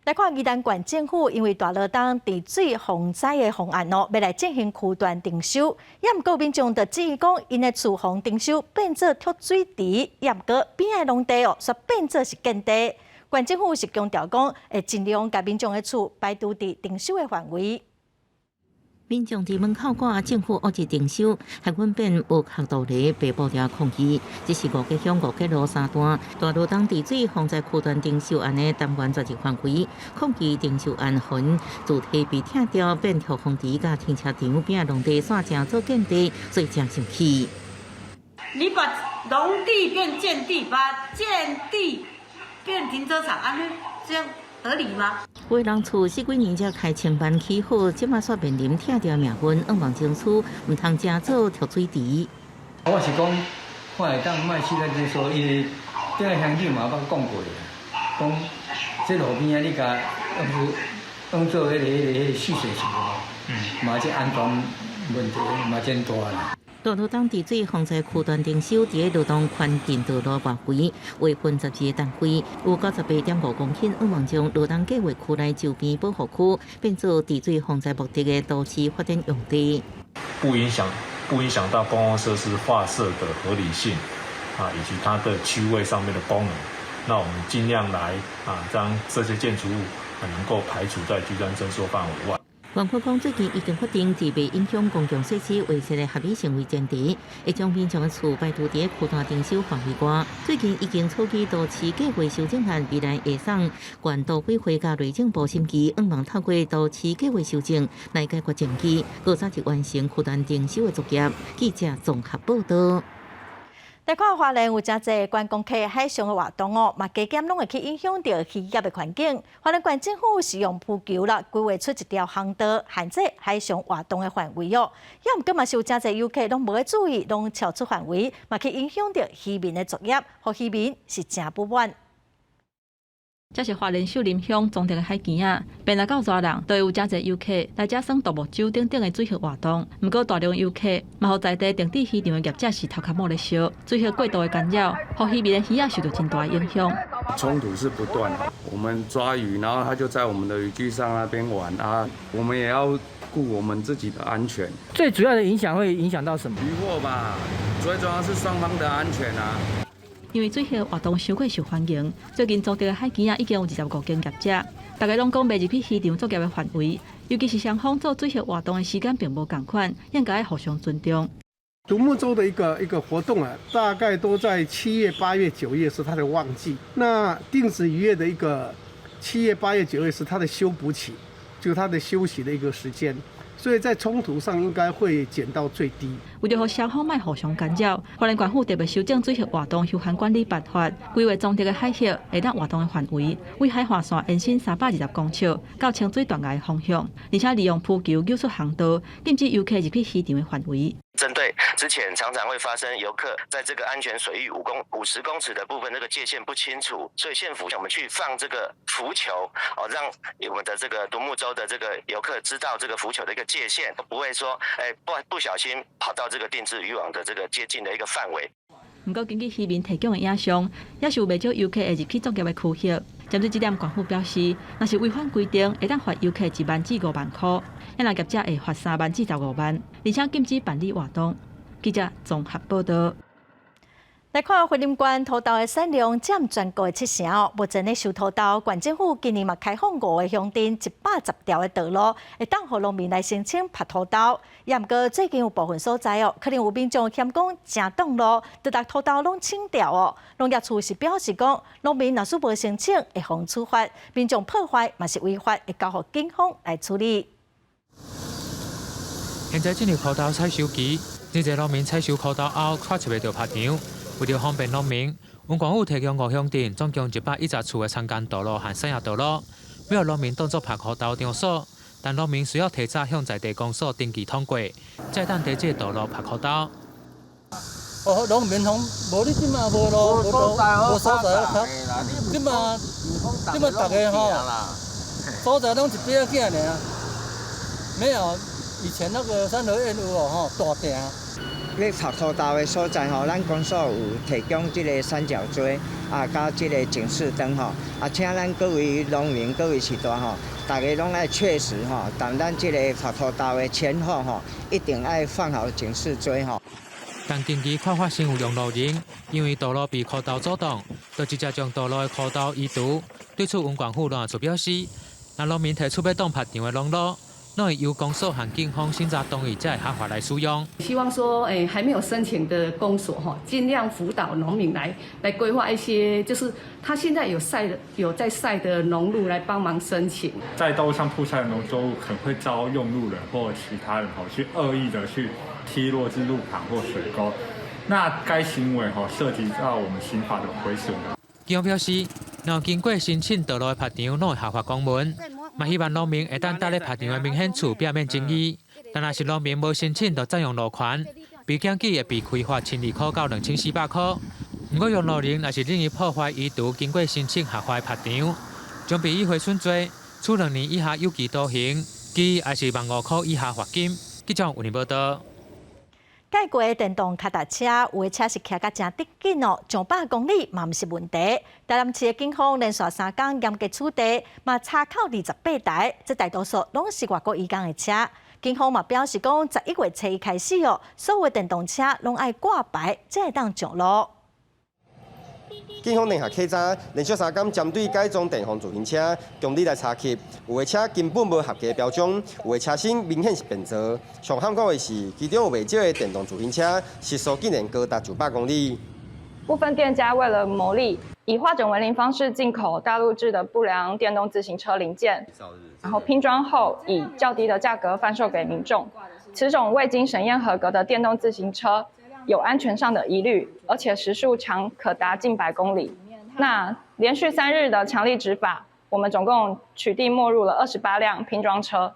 來看宜蘭縣政府因為大螺東治水防災的方案哦，欲來進行區段徵收，也毋過民眾就質疑講，𪜶的厝予人徵收變做蓄水池，也毋過邊仔農地哦，煞變做是建地。縣政府是強調講，會盡量共民眾的厝排除佇徵收的範圍。民眾佇門口掛政府惡意徵收，害阮變無學道理，被報掉抗議。這是五結鄉五結路三段大羅東治水防災區段徵收案的單元絕範圍，抗議徵收案予主體被拆掉，變蓄洪池佮停車場變農地煞成做建地，所以誠生氣。你把農地變建地，把建地變停車場，按呢這樣合理嗎？有人厝四幾年才開千萬起好，這馬煞面臨拆掉命運，向望爭取毋通成做蓄水池。我是講，看會當莫設咱這所，因為頂个鄉長嘛捌講過，講這路邊仔你共當做彼個蓄水池吼，嘛這安全問題嘛真大啦。大羅東治水防災區段徵收，佇咧羅東寬近道路外圍，劃分12個單位，有98.5公頃，向望將羅東計劃區內周邊保護區變做治水防災目的的都市發展用地。不影響到公共設施劃設的合理性啊，以及它的區位上面的功能，那我們盡量來啊，將這些建築物能夠排除在居專徵收範圍外。縣府講，最近已經決定，佇袂影響公共設施劃設的合理性為前提，會將民眾的厝排除佇區段徵收範圍外。最近已經草擬都市計劃修正案，未來會送縣都規會佮內政部審議，向望透過都市計劃修正來解決爭議，閣早日完成區段徵收的作業。記者綜合報導。來看花蓮有誠濟觀光客海上的活動哦，嘛加減攏會去影響著漁業的環境。花蓮縣政府是用浮球啦，規劃出一條航道，限制海上活動的範圍哦。猶毋過嘛是有誠濟遊客攏無注意，攏超出範圍，嘛去影響著漁民的作業，予漁民是誠不滿。這是花蓮秀林鄉彰德的海墘仔，變來到熱人，都會有誠濟遊客來遮耍獨木舟等等的水域活動。毋過大量遊客嘛，予在地定置漁場的業者是頭殼某咧燒，水域過度的干擾，予漁民的魚仔受著真大的影響。衝突是不斷的，我們抓魚，然後他就在我們的漁具上那邊玩啊，我們也要顧我們自己的安全。最主要的影響會影響到什麼？漁獲吧，最主要是雙方的安全啊。因為水域活動傷過受歡迎，最近彰德的海墘仔已經有25間業者，逐家攏講袂入去漁場作業的範圍，尤其是雙方做水域活動的時間並無仝款，應該互相尊重。獨木舟的一個活動啊，大概都在7月、8月、9月是它的旺季。那定置漁業的一個7月、8月、9月是它的休捕期，就是它的休息的一個時間。所以在衝突上應該會減到最低。為著予雙方莫互相干擾，花蓮縣府特別修正水域活動休閒管理辦法，規劃彰德的海域會當活動的範圍，為海岸線延伸320公尺到清水斷崖的方向，而且利用浮球扭出航道，禁止遊客入去漁場的範圍。針對之前常常會發生遊客在這個安全水域50公尺的部分，這個界限不清楚，所以縣府我們去放這個浮球，哦，讓我們的這個獨木舟的這個遊客知道這個浮球的一個界限，不會說，不小心跑到這個定置漁網的這個接近的一個範圍。毋過根據漁民提供的影像，也是有袂少遊客會入去作業的區域。針對這點，縣府表示，若是違反規定，會當罰遊客1萬至5萬塊；若業者會罰3萬至15萬，而且禁止辦理活動。記者綜合報導。來看雲林縣土豆的產量佔全國的7成哦。目前咧收土豆，縣政府今年嘛開放五個鄉鎮110條的道路，會當予農民來申請曝土豆。也毋過最近有部分所在哦，可能有民眾嫌講誠擋路，就共土豆攏清掉哦。農業處是表示講，農民若是無申請，會予處罰；民眾破壞嘛是違法，會交予警方來處理。現在進入土豆採收期，這濟農民採收土豆後，拖一下就曝場。為著方便農民，縣政府提供五鄉鎮總共110處的田間道路和產業道路，欲予農民當作曝土豆場所，但農民需要提早向在地公所登記通過，才會當佇這個道路曝土豆。哦，農民講，無你這馬無路，無所在好曝。這馬逐家吼，所在攏一邊仔囝爾，沒有以前那個三合院有無吼大埕。咧曝土豆的所在吼，咱公所有提供這個三角錐啊，佮這個警示燈吼，啊，請咱各位農民、各位序大吼，逐家攏愛確實吼，佇咱這個曝土豆的前後吼，一定愛放好警示錐吼。但近期確發生有用路人，因為道路被土豆阻擋，就直接將道路的土豆移除。對此，縣政府農業處表示，若農民提出欲擋曝場的農路，攏會由公所和警方審查同意，才會合法來使用。希望說，還沒有申請的公所，哈，盡量輔導農民來規劃一些，就是他現在有在曬的農路來幫忙申請。在道路上曝曬的農作物，可能會遭用路人或其他人吼去惡意的去踢落至路旁或水溝。那該行為吼涉及到我們刑法的毀損。警方表示，若經過申請道路的曝場，攏會合法公文，嘛希望農民會當佇咧曝場的明顯處避免爭議。但若是農民無申請就佔用路權，被檢舉會被開罰1200到2400塊。毋過用路人若是任意破壞移除經過申請合法的曝場，將被以毀損罪處2年以下有期徒刑，拘抑是15,000塊以下罰金。記者有報道。改過電動跤踏車，有的車是騎甲誠得緊哦，上百公里嘛毋是問題。台南市的警方連續三工嚴格取締，嘛查扣28台，這大多數攏是外國移工的車。警方嘛表示講，11月初一開始哦，所有電動車攏愛掛牌，才會當上路。警方聯合稽查，連續三工針對改裝電動自行車，強力來查緝。有的車根本無合格標準，有的車身明顯是變造。上罕見的是，其中有袂少的電動自行車時速竟然高達900公里。部分店家為了牟利，以化整為零方式進口大陸製的不良電動自行車零件，然後拼裝後以較低的價格販售給民眾。此種未經審驗合格的電動自行車，有安全上的疑慮，而且時速常可達近百公里。那連續3日的強力執法，我們總共取締沒入了28輛拼裝車。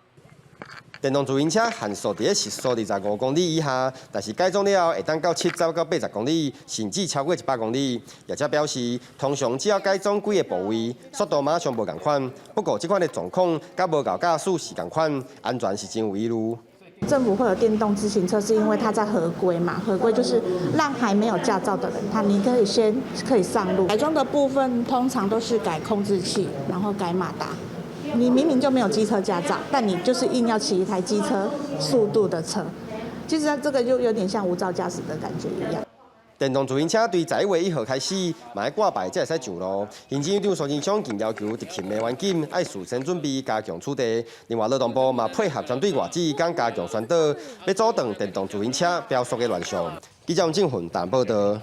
電動自行車限速佇咧時速25公里以下，但是改裝了後會當到70到80公里，甚至超過100公里。業者表示，通常只要改裝幾个部位，速度馬上無仝款。不過這款的狀況，佮無𠢕駕駛是仝款，安全是真有疑慮。政府會有電動自行車，是因為它在合規嘛？合規就是讓還沒有駕照的人，你可以先可以上路。改裝的部分通常都是改控制器，然後改馬達。你明明就沒有機車駕照，但你就是硬要騎一台機車速度的車，其實這個就有點像無照駕駛的感覺一樣。電動自行車對11月1號開始，嘛愛掛牌才會使上路。行政院長蘇貞昌更要求執勤的員警愛事先準備加強取締。另外，勞動部嘛配合針對外籍移工加強宣導，欲阻斷電動自行車飆速的亂象。記者王正雲台報道。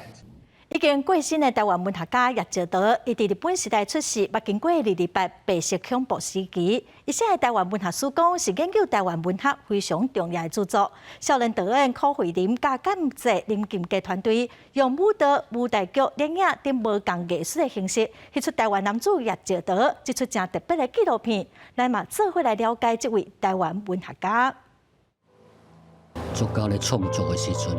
已經過身的臺灣文學家葉石濤，伊佇日本時代出世，捌經過二二八白色恐怖時期。伊寫的臺灣文學史綱是研究臺灣文學非常重要的著作。少年導演柯慧林佮監製林金傑團隊，用舞蹈、舞台劇、電影等無仝藝術的形式，翕出臺灣男子葉石濤這齣誠特別的紀錄片，咱嘛做伙來了解這位臺灣文學家。作家咧創作的時陣，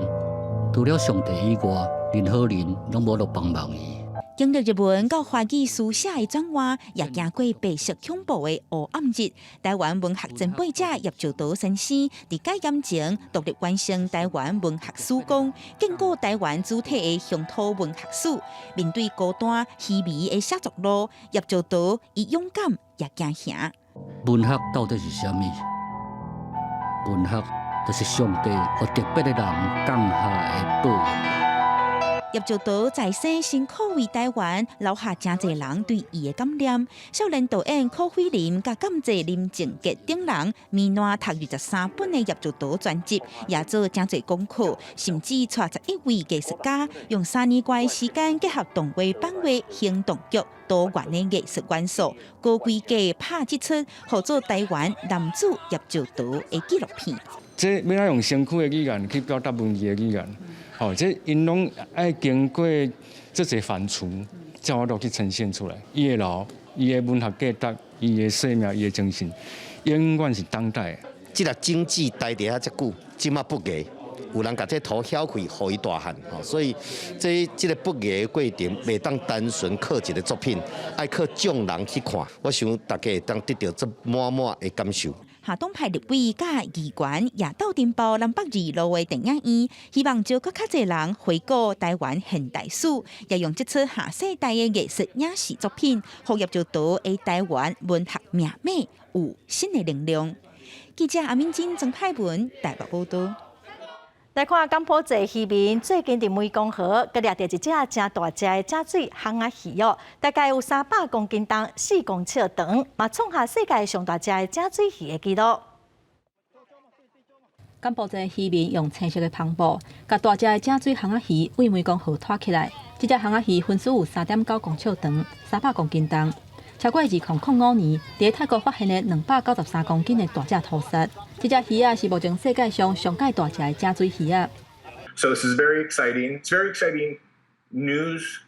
除了上帝以外，任何人攏無法度幫忙伊。經歷日文到華語書寫的轉換，也經過白色恐怖的黑暗日。臺灣文學前輩者葉石濤先生，佇解嚴前獨立完成臺灣文學史綱，建構臺灣主體的鄉土文學史。面對孤單虛微的寫作路，葉石濤伊勇敢也驚嚇。文學到底是啥物？文學就是上帝予特別的人降下的報應。葉石濤在世辛苦為臺灣留下誠濟人對伊的感念。少年導演柯慧林佮監製林靜傑等人，綿爛讀23本的葉石濤全集，也做誠濟功課，甚至帶11位藝術家，用3年外的時間結合動畫、版畫、行動劇多元的藝術元素，高規格拍這齣號做臺灣男子葉石濤的紀錄片。這欲按怎用身軀的語言去表達文字的語言？吼，這𪜶攏愛經過這濟反芻，才有法度去呈現出來。伊的腦、伊的文學價值、伊的生命、伊的精神，永遠是當代的。這粒種子待佇遐遮久，這馬不芽，有人共這土曉開，予伊大漢。吼，所以這個不芽的過程，袂當單純靠一个作品，愛靠眾人去看。我想大家會當得著這滿滿的感受。下黨派立委佮議員也鬥陣包南北二路的電影院，希望招閣較濟人回顧臺灣現代史，也用這齣下世代的藝術影視作品，予葉石濤的臺灣文學命脈有新的能量。記者阿敏珍、曾派文台北報導。來看柬埔寨漁民最近佇湄公河，閣掠著一隻誠大隻的井水蚶仔魚哦，大概有300公斤重，4公尺長，嘛創下世界上大隻的井水魚的紀錄。柬埔寨漁民用青色的帆布，共大隻的井水蚶仔魚對湄公河拖起來。這隻蚶仔魚分數有3.9公尺長，300公斤重，超過2005年佇泰國發現的293公斤的大隻塗虱。這隻魚仔是目前世界上上蓋大隻的井水魚仔。 So this is very exciting. It's very exciting news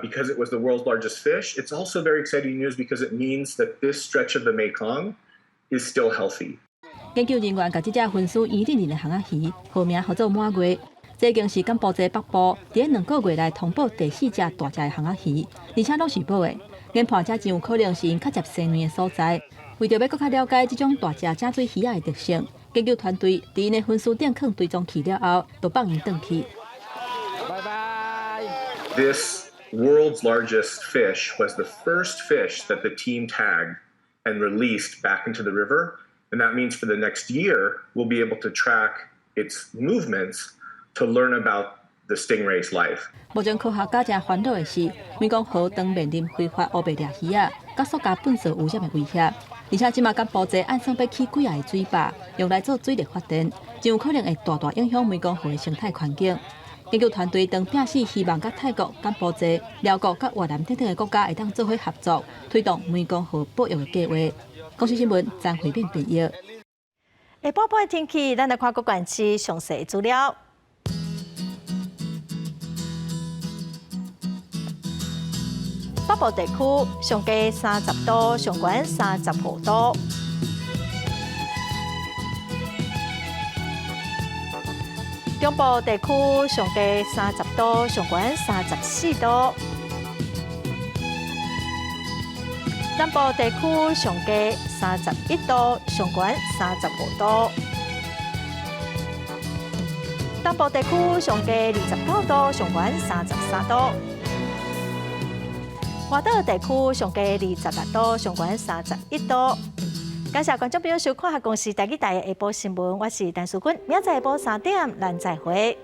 because it was the world's largest fish. It's also very exciting news because it means that this stretch of the Mekong is still healthy. 研究人員共這隻分屍圓潤潤的蚶仔魚，號名號做滿月。這已經是柬埔寨北部佇2個月內通報第四隻大隻的蚶仔魚，而且攏是母的。研判這真有可能是𪜶較捷生卵的所在。為著欲閣較了解這種大隻井水魚仔的特性，研究團隊佇𪜶的分屍頂囥追蹤器了後，就放𪜶轉去。拜拜。This world's largest fish was the first fish that the team tagged and released back into the river. And that means for the next year, we'll be able to track its movements to learn about the stingray's life. 目前科學家誠煩惱的是，湄公河當面臨非法烏白掠魚仔，佮塑膠糞埽污染的威脅。而且這馬柬埔寨按算欲起幾仔个水壩，用來做水力發電，真有可能會大大影響湄公河的生態環境。研究團隊當拼死希望佮泰國、柬埔寨、寮國佮越南等等的國家會當做伙合作，推動湄公河保育的計劃。公視新聞張惠敏編譯。下晡晡的天氣，咱來看各縣市詳細資料。北部地區上低30度，上懸35度。中部地區上低30度，上懸34度。南部地區上低31度，上懸35度。東部地區上低29度，上懸33度。外島地區上低26度，上懸31度。感謝觀眾朋友收看公視台語台的下晡新聞，我是陳淑君，明仔載下晡3點，咱再會。